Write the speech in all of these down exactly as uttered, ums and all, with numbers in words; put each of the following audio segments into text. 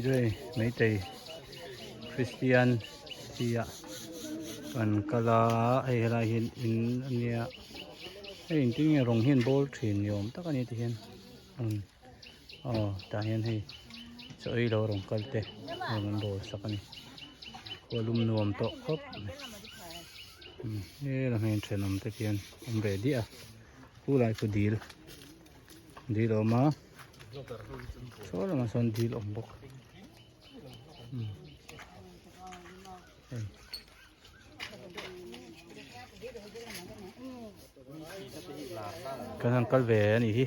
Hei, Meitei Christian tia kan kal a, hei, helai hin in a nia. Hei, in tieng rawng hi an bawl ṭhin ni awm tak a ni ti hian. Um, aw, tah hian hei, chaw ei lo rawng kal te, rawng an bawl sak a ni. Khualum nuam tawh khawp. Um, he lam hian ṭhenawm te hian awm ve diah a. Khu lai khu dil. Dil a awm a. Saw lama sawn dil a awm bawk. Hmm. Hei. Kan han kal ve a nih hi.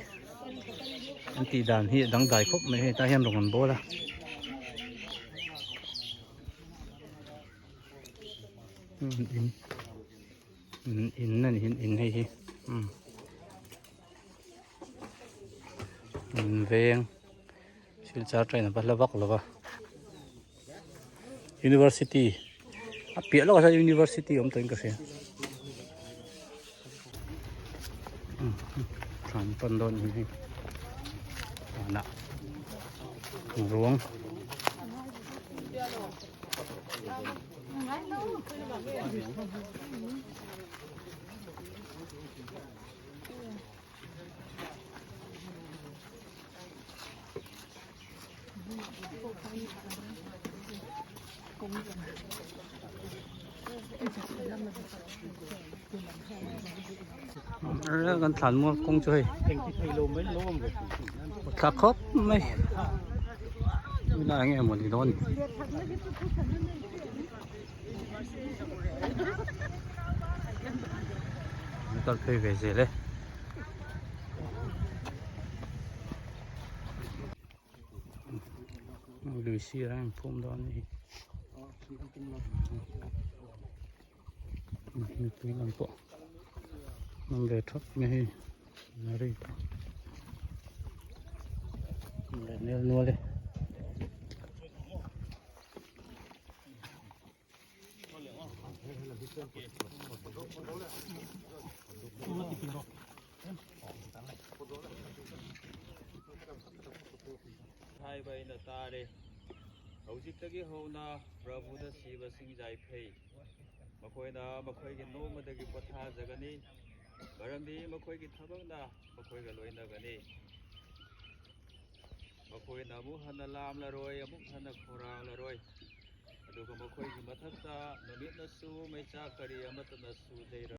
An tih dan hi a dangdai khawp mai, hei, tah hian rawng an bawl a. Hmm, in. In, in a ni, in, in hei hi. Hmm. In veng. Silchar ṭaina va hla vak lo va. University. A piah lawkah sawn university awm tawhin ka hria. Hmm. Ṭhan pan dawn hi hei. Ana. Ruang. Kan thlan mual kawng chu hei. Thla khawp mai. Ina eng emaw ni dawn. Kal phei ve zel e. Lui sira an phum dawn a ni hi. Mipui lam pawh an awm ve thap mai hi. Nari. An leh nel nual e. ꯍꯥꯏꯕ ꯑꯩꯅ ꯇꯥꯔꯦ꯫ ꯍꯧꯖꯤꯛꯇꯒꯤ ꯍꯧꯅ ꯄ꯭ꯔꯚꯨꯗ ꯁꯤꯕꯁꯤꯡ ꯌꯥꯏꯐꯩ꯫ ꯃꯈꯣꯏꯅ ꯃꯈꯣꯏꯒꯤ ꯅꯣꯡꯃꯗꯒꯤ ꯄꯣꯊꯥꯖꯒꯅꯤ, ꯃꯔꯝꯗꯤ ꯃꯈꯣꯏꯒꯤ ꯊꯕꯛꯅ ꯃꯈꯣꯏꯒ ꯂꯣꯏꯅꯒꯅꯤ꯫ ꯃꯈꯣꯏꯅ ꯑꯃꯨꯛ ꯍꯟꯅ ꯂꯥꯝꯂꯔꯣꯏ, ꯑꯃꯨꯛ ꯍꯟꯅ ꯈꯧꯔꯥꯡꯂꯔꯣꯏ꯫ ꯑꯗꯨꯒ ꯃꯈꯣꯏꯒꯤ ꯃꯊꯛꯇ ꯅꯨꯃꯤꯠꯅꯁꯨ ꯃꯩꯆꯥꯛ ꯀꯔꯤ ꯑꯃꯠꯇꯅꯁꯨ ꯌꯩꯔꯔꯣꯏ꯫